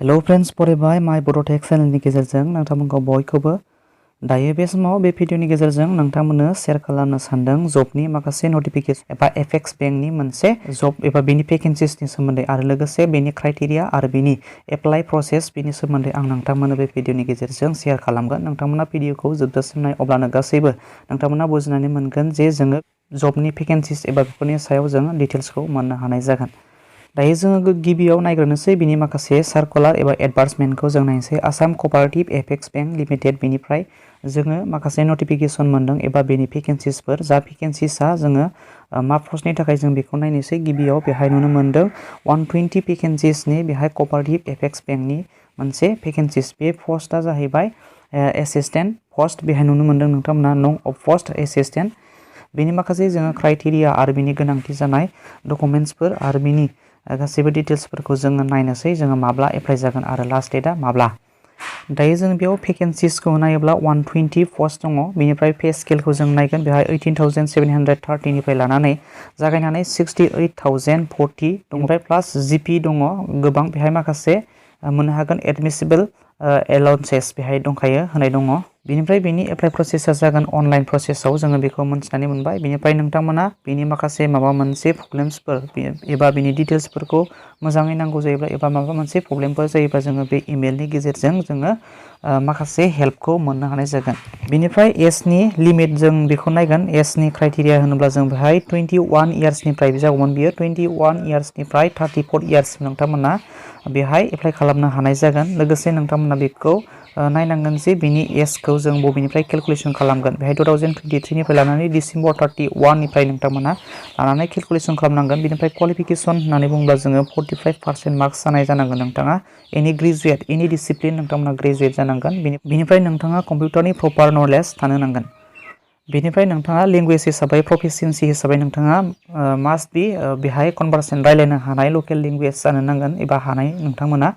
Hello friends फरायबाय माय बड' टेक चेनेलनि गेजेरजों नोंथांमोनखौ बयखौबो दायो बे समाव बे भिडिअनि गेजेरजों नोंथांमोननो शेयार खालामनो सानदों जबनि माखासे नटिफिकेशन एबा एपेक्स बेंकनि मोनसे जब एबा बेनि भेकेन्सिसनि सोमोन्दै आरो लोगोसे बेनि क्राइटेरिया आरो बेनि एप्लाइ प्रसेस बेनि सोमोन्दै आं नोंथांमोननो बे भिडिअनि गेजेरजों शेयार खालामगोन। नोंथांमोना भिडिअखौ जोबजासिम नाय अब्लानो गासैबो नोंथांमोना बुजिनानै मोनगोन जे जोङो जबनि भेकेन्सिस एबा बेफोरनि सायाव जोङो डिटेल्सखौ मोननो हानाय जागोन। दायो जोङो गिबियाव नायग्रोनोसै बिनि माखासे सार्कुलार एबा एडभार्टाइजमेन्टखौ जों नायनोसै। Assam cooperative apex bank limited बेनिफ्राय जोङो माखासे नटिफिकेशन मोनदों एबा बेनि भेकेन्सिसफोर जा भेकेन्सिसा जोङो मा पस्टनि थाखाय जों बेखौ नायनोसै। गिबियाव बेहाय नुनो मोनदों 120 भेकेन्सिसनि बेहाय क'अपारेटिभ एपेक्स बेंकनि मोनसे भेकेन्सिस। बे पस्टआ जाहैबाय एसिस्टेन्ट पस्ट बेहाय नुनो मोनदों नोंथांमोना नं अफ पस्ट एसिस्टेन्ट। बेनि माखासे जोङो क्राइटेरिया आरो बेनि गोनांथि जानाय डकुमेन्ट्सफोर आरो बेनि गासैबो डिटेल्सफोरखौ जोङो नायनोसै जोङो माब्ला एप्लाइ जागोन आरो लास्ट डेटआ माब्ला। दायो जों बेयाव भेकेन्सिसखौ नायोब्ला 120 पस्ट दङ। बेनिफ्राय पे स्केलखौ जों नायगोन बेहाय 18,730 निफ्राय लानानै जागायनानै 68,040 ओमफ्राय प्लास जिपि दङ गोबां बेहाय माखासे मोननो हागोन एडमिसिबल एलाउन्सेस बेहाय दंखायो होनाय दङ। बेनिफ्राय बेनि एप्लाइ प्रसेसा जागोन अनलाइन प्रसेसआव जोङो बेखौ मोनथिनानै मोनबाय। बेनिफ्राय नोंथांमोना बेनि माखासे माबा मोनसे प्रब्लेम्सफोर एबा बेनि डिटेल्सफोरखौ मोजाङै नांगौ जायोब्ला एबा माबा मोनसे प्रब्लेमफोर जायोबा जोङो बे इमेलनि गेजेरजों जोङो माखासे हेल्पखौ मोननो हानाय जागोन। बेनिफ्राय एजनि लिमिट जों बेखौ नायगोन। एजनि क्राइटेरिया होनोब्ला जों बेहाय 21 इयार्सनिफ्राय जागौमोन बियो 21 इयार्सनिफ्राय 34 इयार्स नोंथांमोना बेहाय एप्लाइ खालामनो हानाय जागोन। लोगोसे नोंथांमोना बेखौ नायनांगोन जे बिनि एजखौ जों बबेनिफ्राय केलकुलेसन खालामगोन। बेहाय 2023 निफ्राय लानानै डिसेम्बर 31 निफ्राय नोंथांमोना लानानै केलकुलेसन खालामनांगोन। बेनिफ्राय क्वालिफिकेसन होननानै बुङोब्ला जोङो 45% मार्क्स जानाय जानांगोन नोंथाङा एनि ग्रेजुवेट एनि डिसिप्लिन नोंथांमोना ग्रेजुवेट जानांगोन। बेनिफ्राय नोंथाङा कम्पिउटारनि प्रपार नलेज थानो नांगोन। बेनिफ्राय नोंथाङा लेंगुवेज हिसाबै प्रफिसियेन्सि हिसाबै नोंथाङा मास्ट बि बेहाय कनभारसेन्ट रायलायनो हानाय लकेल लेंगुवेज जानो नांगोन एबा हानाय नोंथांमोना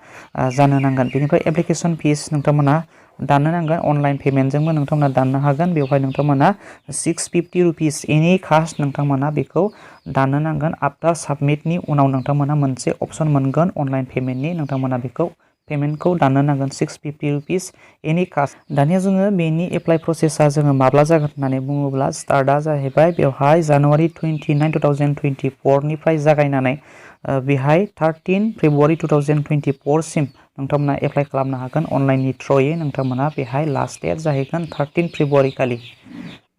जानो नांगोन। बेनिफ्राय एप्लिकेसन फिस नोंथांमोना दाननो नांगोन। अनलाइन पेमेन्टजोंबो नोंथांमोना दाननो हागोन। बेवहाय नोंथांमोना 650 रुपिस एनि कास्ट नोंथांमोना बेखौ दाननो नांगोन। आफ्टार साबमिटनि उनाव नोंथांमोना मोनसे अपसन मोनगोन अनलाइन पेमेन्टनि नोंथांमोना बेखौ पेमेन्टखौ दाननो नांगोन 650 रुपिस एनि कास्ट। दानिया जोङो बेनि एप्लाइ प्रसेसा जोङो माब्ला जागोन होननानै बुङोब्ला स्टार्टआ जाहैबाय बेवहाय जानुवारि 29, 2024 निफ्राय जागायनानै बेहाय 13 फेब्रुवारि 2024 सिम नोंथांमोना एप्लाइ खालामनो हागोन अनलाइननि थ्रुयै। नोंथांमोना बेहाय लास्ट डेट जाहैगोन 13 फेब्रुवारि खालि।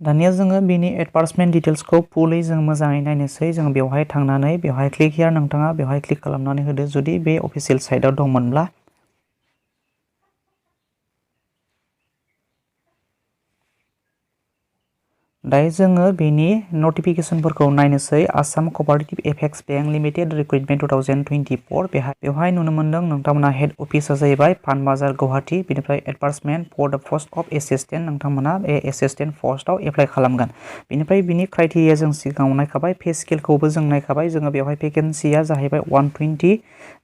दानिया जोङो बेनि एडभार्टाइजमेन्ट डिटेल्सखौ फुलै जों मोजाङै नायनोसै। जों बेवहाय थांनानै बेवहाय क्लिक हियार नोंथाङा बेवहाय क्लिक खालामनानै होदो जुदि बे अफिसियेल साइटआव दंमोनब्ला। दायो जोङो बेनि नटिफिकेशनफोरखौ नायनोसै। Assam cooperative apex bank limited recruitment 2024 बेवहाय नुनो मोनदों नोंथांमोना हेड अफिसा जाहैबाय पानबाजार गुवाहाटी। बेनिफ्राय advertisement for the post of assistant नोंथांमोना बे एसिस्टेन्ट पस्टआव एप्लाइ खालामगोन। बेनिफ्राय बिनि क्राइटेरिया जों सिगाङाव नायखाबाय पे स्केलखौबो जों नायखाबाय। जोङो बेवहाय भेकेन्सिया जाहैबाय 120।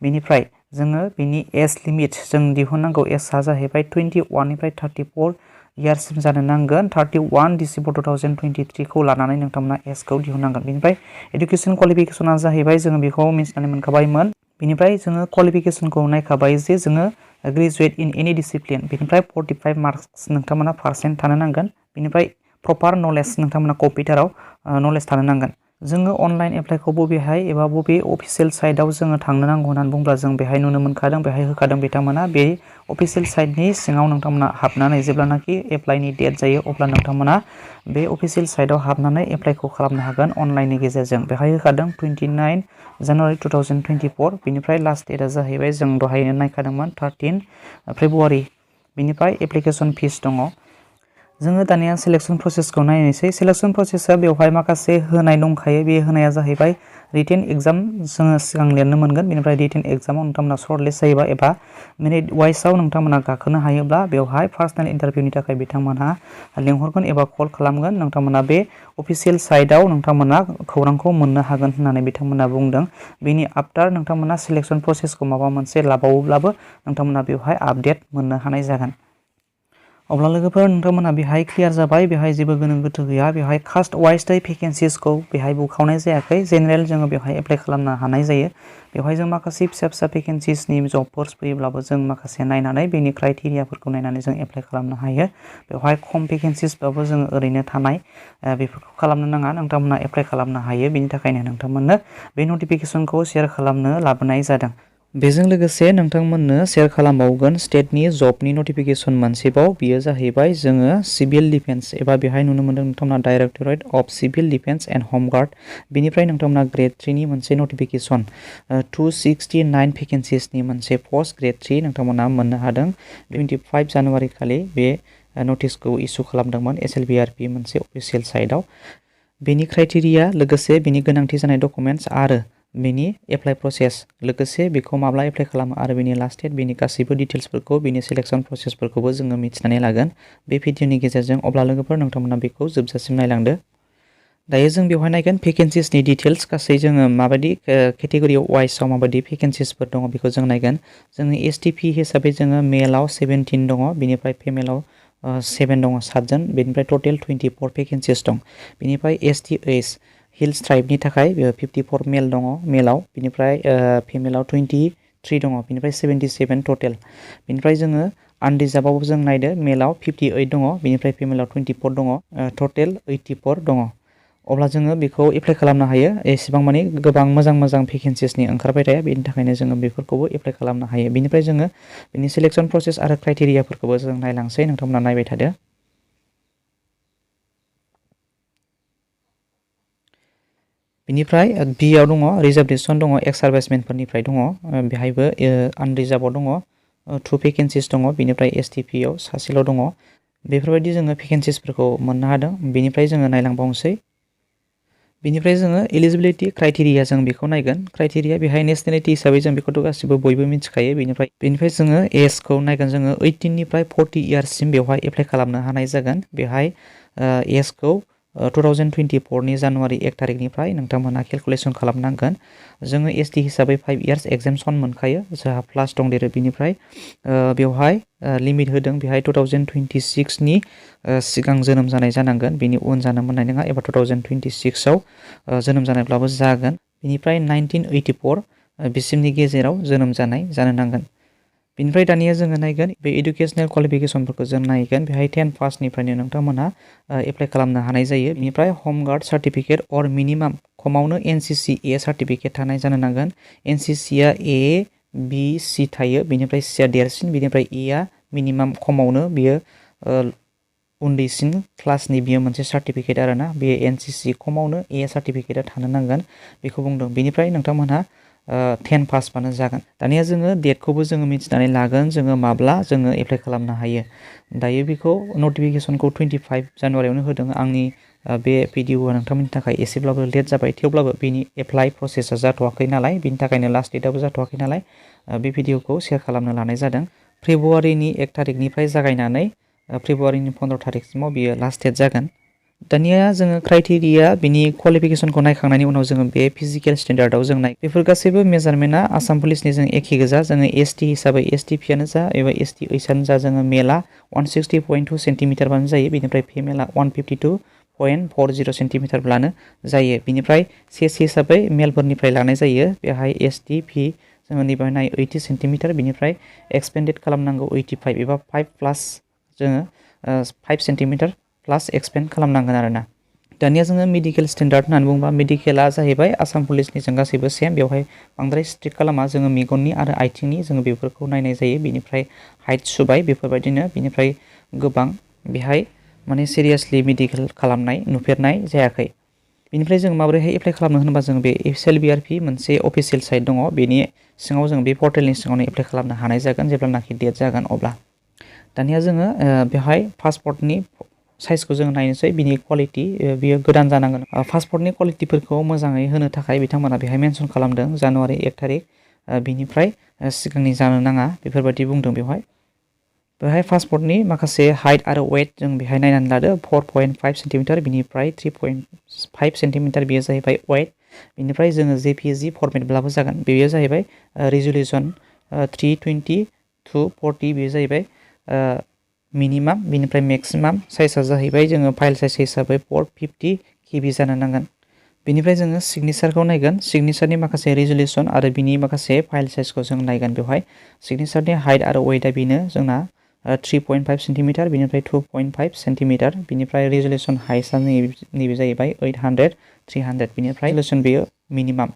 बेनिफ्राय जोङो बिनि एज लिमिट जों दिहुननांगौ। एजआ जाहैबाय 21 निफ्राय 34 इयार्ससिम जानो नांगोन। 31 डिसेम्बर 2023 खौ लानानै नोंथांमोना एजखौ दिहुननांगोन। बेनिफ्राय एडुकेसन क्वालिफिकेसना जाहैबाय जोङो बेखौ मिथिनानै मोनखाबायमोन। बेनिफ्राय जोङो क्वालिफिकेसनखौ नायखाबाय जे जोङो ग्रेजुवेट इन एनि डिसिप्लिन। बेनिफ्राय 45 मार्क्स नोंथांमोना पार्सेन्ट थानो नांगोन। बेनिफ्राय प्रपार नलेज नोंथांमोना कम्पिउटाराव नलेज थानो नांगोन। जोङो अनलाइन एप्लाइखौ बबेहाय एबा बबे अफिसियेल साइटआव जोङो थांनो नांगौ होननानै बुङोब्ला जों बेहाय नुनो मोनखादों बेहाय होखादों बिथांमोना बे अफिसियेल साइटनि सिङाव नोंथांमोना हाबनानै जेब्लानाखि एप्लाइनि डेट जायो अब्ला नोंथांमोना बे अफिसियेल साइटआव हाबनानै एप्लाइखौ खालामनो हागोन अनलाइननि गेजेरजों। बेहाय होखादों 29 जानुवारि 2024। बेनिफ्राय लास्ट डेटआ जाहैबाय जों दहायनो नायखादोंमोन 13 फेब्रुवारि। बेनिफ्राय एप्लिकेसन फिस दङ। जोङो दानिया सिलेक्सन प्रसेसखौ नायनोसै। सिलेक्सन प्रसेसआ बेवहाय माखासे होनाय दंखायो। बे होनाया जाहैबाय रिटेन एग्जाम जोङो सिगां लिरनो मोनगोन। बेनिफ्राय रिटेन एग्जामाव नोंथांमोना सर्ट लिस्ट जायोबा एबा मेरिट वाइसआव नोंथांमोना गाखोनो हायोब्ला बेवहाय पार्सनेल इन्टारभिउनि थाखाय बिथांमोनहा लिंहरगोन एबा कल खालामगोन। नोंथांमोना बे अफिसियेल साइटआव नोंथांमोना खौरांखौ मोननो हागोन होननानै बिथांमोना बुंदों। बेनि आफ्टार नोंथांमोना सिलेक्सन प्रसेसखौ माबा मोनसे लाबावोब्लाबो नोंथांमोना बेवहाय आपडेट मोननो हानाय जागोन। अब्ला लोगोफोर नोंथांमोना बेहाय क्लियार जाबाय, बेहाय जेबो गोनो गोथो गैया, बेहाय कास्ट वाइज भेकेन्सिसखौ बेहाय बुखावनाय जायाखै, जेनेरेल जोङो बेहाय एप्लाइ खालामनो हानाय जायो। बेवहाय जों माखासे फिसा फिसा भेकेन्सिसनि जबफोर फैयोब्लाबो जों माखासे नायनानै बेनि क्राइटेरियाफोरखौ नायनानै जों एप्लाइ खालामनो हायो। बेवहाय खम भेकेन्सिसबाबो जोङो ओरैनो थानाय बेफोरखौ खालामनो नाङा, नोंथांमोना एप्लाइ खालामनो हायो। बेनि थाखायनो नोंथांमोननो बे नटिफिकेसनखौ शेयार खालामनो लाबोनाय जादों। बेजों लोगोसे नोंथांमोननो शेयार खालामबावगोन स्टेटनि जबनि नटिफिकेसन मोनसेबाव, बियो जाहैबाय जोङो सिभिल डिफेन्स एबा बेहाय नुनो मोनदों नोंथांमोना directorate of civil defence and home guard, बेनिफ्राय नोंथांमोना ग्रेड 3 नि मोनसे नटिफिकेसन 269 भेकेन्सिसनि मोनसे पस्ट ग्रेड 3 नोंथांमोना मोननो हादों। 25 जानुवारि खालि बे नटिसखौ इसु खालामदोंमोन SLVRP मोनसे अफिसियेल साइटआव। बेनि क्राइटेरिया लोगोसे बेनि गोनांथि जानाय डकुमेन्ट्स आरो बेनि एप्लाइ प्रसेस, लोगोसे बेखौ माब्ला एप्लाइ खालामो आरो बेनि लास्ट डेट, बेनि गासैबो डिटेल्सफोरखौ, बेनि सिलेक्सन प्रसेसफोरखौबो जोङो मिथिनानै लागोन बे भिडिअनि गेजेरजों। अब्ला लोगोफोर नोंथांमोना बेखौ जोबजासिम नायलांदो। दायो जों बेवहाय नायगोन भेकेन्सिसनि डिटेल्स, गासै जोङो माबायदि केटेगरियाव वाइसआव माबायदि भेकेन्सिसफोर दङ बेखौ जों नायगोन। जोङो STP हिसाबै जोङो मेलाव 17 दङ, बेनिफ्राय फिमेलाव 7 दङ 7 जन, बेनिफ्राय टटेल 24 भेकेन्सिस दं। बेनिफ्राय STH हिल्स ट्राइबनि थाखाय 54 मेल दङ मेलाव, बेनिफ्राय फिमेलाव 23 दङ, बेनिफ्राय 77 टटेल। बेनिफ्राय जोङो आनरिजार्भआव जों नायदो, मेलाव 58 दङ, बेनिफ्राय फिमेलाव 24 दङ, टटेल 84 दङ। अब्ला जोङो बेखौ एप्लाइ खालामनो हायो। एसेबां माने गोबां मोजां मोजां भेकेन्सिसनि ओंखारबाय थाया, बेनि थाखायनो जोङो बेफोरखौबो एप्लाइ खालामनो हायो। बेनिफ्राय जोङो बेनि सिलेक्सन प्रसेस आरो क्राइटेरियाफोरखौबो जों नायलांसै, नोंथांमोना नायबाय थादो। बेनिफ्राय बिआव दङ रिजार्भेसन दङ, एक्स सार्भिसमेनफोरनिफ्राय दङ, बेहायबो आनरिजार्भआव दङ 2 भेकेन्सिस दङ, बेनिफ्राय STPआव सासेल' दङ। बेफोरबायदि जोङो भेकेन्सिसफोरखौ मोननो हादों। बेनिफ्राय जोङो नायलांबावनोसै। बेनिफ्राय जोङो एलिजिबिलिटि क्राइटेरिया जों बेखौ नायगोन। क्राइटेरिया बेहाय नेसनेलिटि हिसाबै जों बेखौथ' गासिबो बयबो मिथिखायो। बेनिफ्राय जोङो एजखौ नायगोन, जोङो 18 निफ्राय 40 इयार्ससिम बेवहाय एप्लाइ खालामनो हानाय जागोन। बेहाय एजखौ 2024 नि जानुवारि 1 तारिखनिफ्राय नोंथांमोना केलकुलेसन खालामनांगोन। जोङो ST हिसाबै 5 इयार्स एगजेम्पसन मोनखायो, जोंहा प्लास दंदेरो। बेनिफ्राय बेवहाय लिमिट होदों, बेहाय 2026 नि सिगां जोनोम जानाय जानांगोन, बेनि उन जानो मोननाय नङा, एबा 2026 आव जोनोम जानायब्लाबो जागोन। बेनिफ्राय 1984 बिसिमनि गेजेराव जोनोम जानाय जानो नांगोन। बेनिफ्राय दानिया जोङो नायगोन बे इडुकेसनेल क्वालिफिकेसनफोरखौ जों नायगोन। बेहाय 10 पासनिफ्रायनो नोंथांमोनहा एप्लाइ खालामनो हानाय जायो। बेनिफ्राय हमगार्ड सार्टिफिकेट अर मिनिमाम खमावनो NCC A सार्टिफिकेट थानाय जानो नांगोन। NCC आ A, B, C थायो, बेनिफ्राय C आ देरसिन, बेनिफ्राय A आ मिनिमाम खमावनो बियो उन्दैसिन क्लासनि बियो मोनसे सार्टिफिकेट आरोना। बे NCC खमावनो A सार्टिफिकेटआ थानो नांगोन, बेखौ बुंदों। बेनिफ्राय नोंथांमोनहा 10 पासबानो जागोन। दानिया जोङो डेटखौबो जोङो मिथिनानै लागोन, जोङो माब्ला जोङो एप्लाइ खालामनो हायो। दायो बेखौ नटिफिकेसनखौ 25 जानुवारियावनो होदों। आंनि बे भिडिअआ नोंथांमोननि थाखाय एसेब्लाबो लेट जाबाय, थेवब्लाबो बेनि एप्लाइ प्रसेसा जाथ'वाखै नालाय, बेनि थाखायनो लास्ट डेटआबो जाथ'वाखै नालाय बे भिडिअखौ शेयार खालामनो लानाय जादों। फेब्रुवारिनि 1 तारिखनिफ्राय जागायनानै फेब्रुवारिनि 15 तारिखसिमाव बियो लास्ट डेट जागोन। दानिया जोङो क्राइटेरिया बिनि क्वालिफिकेसनखौ नायखांनायनि उनाव जोङो बे फिजिकेल स्टेन्डार्डआव जों नाय। बेफोर गासैबो मेजारमेन्टआ आसाम पुलिसनि जों एखे गोजा। जोङो ST हिसाबै STPआनो जा एबा STHआनो जा, जोङो मेला 160.2 सेन्टिमिटारबानो जायो, बेनिफ्राय फिमेला 152.40 सेन्टिमिटारब्लानो जायो। बेनिफ्राय सेस हिसाबै मेलफोरनिफ्राय लानाय जायो। बेहाय STP जोङो नैबे नाय 80 सेन्टिमिटार, बेनिफ्राय एक्सपेन्डेड खालामनांगौ 85 एबा 5 प्लास, जोङो 5 सेन्टिमिटार प्लास एक्सपेन्ड खालामनांगोन आरोना। दानिया जोङो मेडिकेल स्टेन्डार्ड होननानै बुङोबा, मेडिकेला जाहैबाय आसाम पुलिसनिजों गासैबो सेम। बेवहाय बांद्राय स्ट्रिक्ट खालामा, जोङो मेगननि आरो आथिंनि जोङो बेफोरखौ नायनाय जायो। बेनिफ्राय हाइट सुबाय बेफोरबायदिनो, बेनिफ्राय गोबां बेहाय माने सिरियासलि मेडिकेल खालामनाय नुफेरनाय जायाखै। बेनिफ्राय जों माबोरैहाय एप्लाइ खालामनो होनोबा, जों बे SLVRP मोनसे अफिसियेल साइट दङ, बेनि सिङाव जों बे पर्टेलनि सिङावनो एप्लाइ खालामनो हानाय जागोन जेब्लानाखि डेट जागोन अब्ला। दानिया जोङो बेहाय पासपर्टनि साइजखौ जों नायनोसै, बिनि क्वालिटि बियो गोदान जानांगोन। पासपर्टनि क्वालिटिफोरखौ मोजाङै होनो थाखाय बिथांमोना बेहाय मेनसन खालामदों जानुवारि 1 तारिख, बिनिफ्राय सिगांनि जानो नाङा बेफोरबायदि बुंदों बेवहाय। बेहाय पासपर्टनि माखासे हाइट आरो वेट जों बेहाय नायनानै लादो। 4.5 सेन्टिमिटार, बिनिफ्राय 3.5 सेन्टिमिटार बेयो जाहैबाय वेट। बेनिफ्राय जोङो JPG फर्मेटब्लाबो जागोन। बेयो जाहैबाय रिजुलेसन 320/40, बेयो जाहैबाय मिनिमाम बिनिफ्राय मेक्सिमाम साइजआ जाहैबाय जोङो फाइल साइज हिसाबै 450 KB जानो नांगोन। बिनिफ्राय जोङो सिगनेचारखौ नायगोन सिगनेचारनि माखासे रिजोल्युसन आरो बिनि माखासे फाइल साइजखौ जों नायगोन बेवहाय सिगनेचारनि हाइट आरो वेटआ बेनो जोंना 3.5 सेन्टिमिटार बिनिफ्राय 2.5 सेन्टिमिटार बिनिफ्राय रिजोल्युसन हाइटआ नैबे जाहैबाय 800 300 बिनिफ्राय रिजोल्युसन बेयो मिनिमाम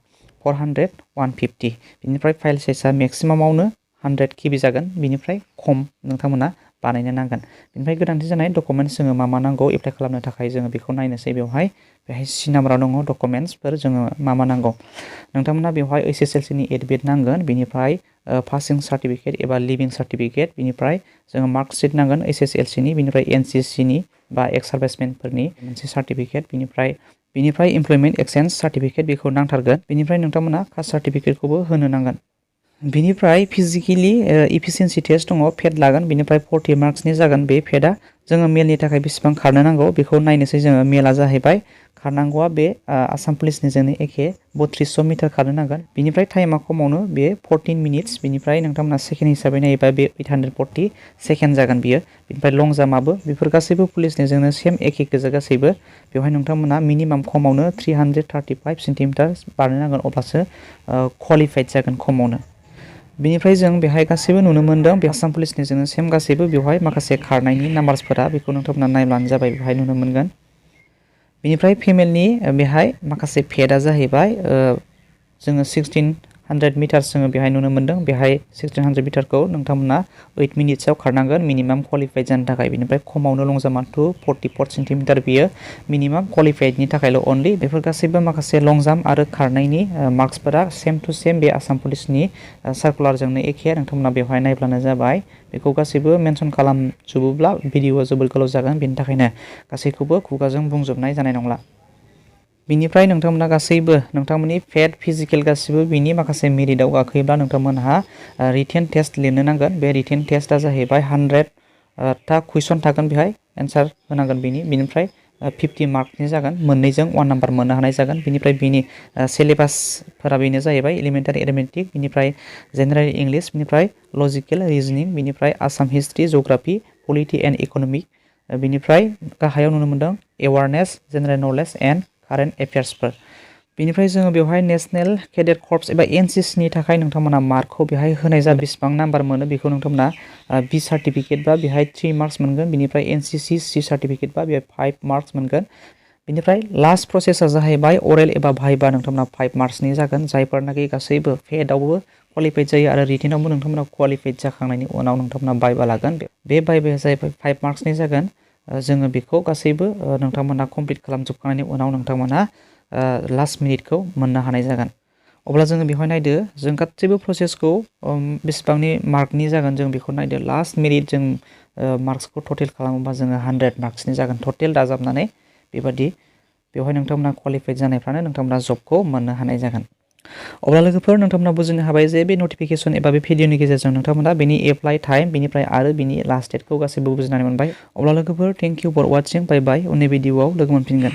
400 150 बिनिफ्राय फाइल साइजआ मेक्सिमामावनो 100 KB जागोन बिनिफ्राय खम नोंथांमोना बानायनो नांगोन। बिनिफ्राय गोनांथि जानाय डकुमेन्ट्स जोङो मा नांगौ एप्लाइ खालामनो थाखाय जोङो बेखौ नायनोसै बेवहाय सी नाम्बाराव दङ डकुमेन्ट्सफोर जोङो मा नांगौ नोंथांमोना बेवहाय SSLC नि एडमिट नांगोन बिनिफ्राय पासिं सार्टिफिकेट एबा लिभिं सार्टिफिकेट बिनिफ्राय जोङो मार्कशीट नांगोन SSLC नि बिनिफ्राय NCC नि बा एक्स सार्भिसमेनफोरनि मोनसे सार्टिफिकेट बिनिफ्राय इमप्लयमेन्ट एक्सचेन्ज सार्टिफिकेट बेखौ नांथारगोन बिनिफ्राय नोंथांमोना कास्ट सार्टिफिकेटखौबो होनो नांगोन। बिनिफ्राय फिजिकेलि इफिसियेन्सि टेस्ट दङ पेड लागोन बिनिफ्राय 40 मार्क्सनि जागोन बे पेडआ जोङो मेलनि थाखाय बेसेबां खारनो नांगौ बेखौ नायनोसै जोङो मेला जाहैबाय खारनांगौआ बे आसाम पुलिसनिजोंनो एखे 3200 मिटार खारनो नांगोन बिनिफ्राय टाइमा खमावनो बे 14 मिनिट्स बिनिफ्राय नोंथांमोना सेकेन्ड हिसाबै नायोबा बे 840 सेकेन्ड जागोन बियो बिनिफ्राय लं जाम्पआबो बेफोर गासैबो पुलिसनिजोंनो सेम एखे गोजा गासैबो बेवहाय नोंथांमोना मिनिमाम खमावनो 335 सेन्टिमिटार बारनो नांगोन अब्लासो क्वालिफाइड जागोन खमावनो। बिनिफ्राय जों बेहाय गासैबो नुनो मोनदों बे आसाम पुलिसनिजोंनो सेम गासैबो बेवहाय माखासे खारनायनि नाम्बार्सफोरा बेखौ नोंथांमोना नायब्लानो जाबाय बेवहाय नुनो मोनगोन। बिनिफ्राय फिमेलनि बेहाय माखासे पेडआ जाहैबाय जोङो 1600 मिटार्स जोङो बेहाय नुनो मोनदों बेहाय 1600 मिटारखौ नोंथांमोना 8 मिनिट्सआव खारनांगोन मिनिमाम क्वालिफाइड जानो थाखाय बिनिफ्राय खमावनो लं जाम्प 44 सेन्टिमिटार बियो मिनिमाम क्वालिफाइडनि थाखायल' अनलि बेफोर गासैबो माखासे लं जाम्प आरो खारनायनि मार्क्सफोरा सेम टु सेम बे आसाम पुलिसनि सार्कुलारजोंनो एखे नोंथांमोना बेवहाय नायब्लानो जाबाय बेखौ गासैबो मेनसन खालामजोबोब्ला भिडिअआ जोबोद गोलाव जागोन बेनि थाखायनो गासैखौबो खुगाजों बुंजोबनाय जानाय नंला। बिनिफ्राय नोंथांमोना गासैबो नोंथांमोननि पेड फिजिकेल गासैबो बिनि माखासे मेरिटआव गाखोयोब्ला नोंथांमोनहा रिटेन टेस्ट लिरनो नांगोन बे रिटेन टेस्टआ जाहैबाय 100 ता कुइसन थागोन बेहाय एन्सार होनांगोन बिनिफ्राय 50 मार्कनि जागोन मोननैजों 1 नाम्बार मोननो हानाय जागोन बिनिफ्राय बिनि सिलेबासफोरा बेनो जाहैबाय एलिमेन्टारि एरिथमेटिक बिनिफ्राय जेनेरेल इंलिश बिनिफ्राय लजिकेल रिजनिं बिनिफ्राय Assam history geography polity and economic बिनिफ्राय गाहायाव नुनो मोनदों awareness general knowledge and current एफेयार्सफोर बिनिफ्राय जोङो बेवहाय नेशनेल केडेट कर्प्स एबा NCC नि थाखाय नोंथांमोना मार्कखौ बेहाय होनाय जाबाय बेसेबां नाम्बार मोनो बेखौ नोंथांमोना B सार्टिफिकेट बा बेहाय 3 मार्क्स मोनगोन बिनिफ्राय NCC C सार्टिफिकेट बा बेहाय 5 मार्क्स मोनगोन बिनिफ्राय लास्ट प्रसेसआ जाहैबाय अरेल एबा भाइबा नोंथांमोना 5 मार्क्सनि जागोन जायफोरनाखि गासैबो पेडआवबो क्वालिफाइड जायो आरो रिटेनावबो नोंथांमोना क्वालिफाइड जाखांनायनि उनाव नोंथांमोना भाइबा लागोन बे भाइबाया जाहैबाय 5 मार्क्सनि जागोन जोङो बेखौ गासैबो नोंथांमोना कमप्लिट खालामजोबखांनायनि उनाव नोंथांमोना लास्ट मिनिटखौ मोननो हानाय जागोन। अब्ला जोङो बेवहाय नायदो जों गासैबो प्रसेसखौ बेसेबांनि मार्कनि जागोन जों बेखौ नायदो लास्ट मिनिट जों मार्क्सखौ टटेल खालामोबा जोङो 100 मार्क्सनि जागोन टटेल दाजाबनानै बेबादि बेवहाय नोंथांमोना क्वालिफाइड जानायफ्रानो नोंथांमोना जबखौ मोननो हानाय जागोन। अब्ला लोगोफोर नोंथांमोना बुजिनो हाबाय जे बे नटिफिकेसन एबा बे भिडिअनि गेजेरजों नोंथांमोना बेनि एप्लाइ टाइम बेनिफ्राय आरो बेनि लास्ट डेटखौ गासैबो बुजिनानै मोनबाय। अब्ला लोगोफोर थेंक इउ फर वाचिं बाय बाय उननि भिडिअआव लोगो मोनफिनगोन।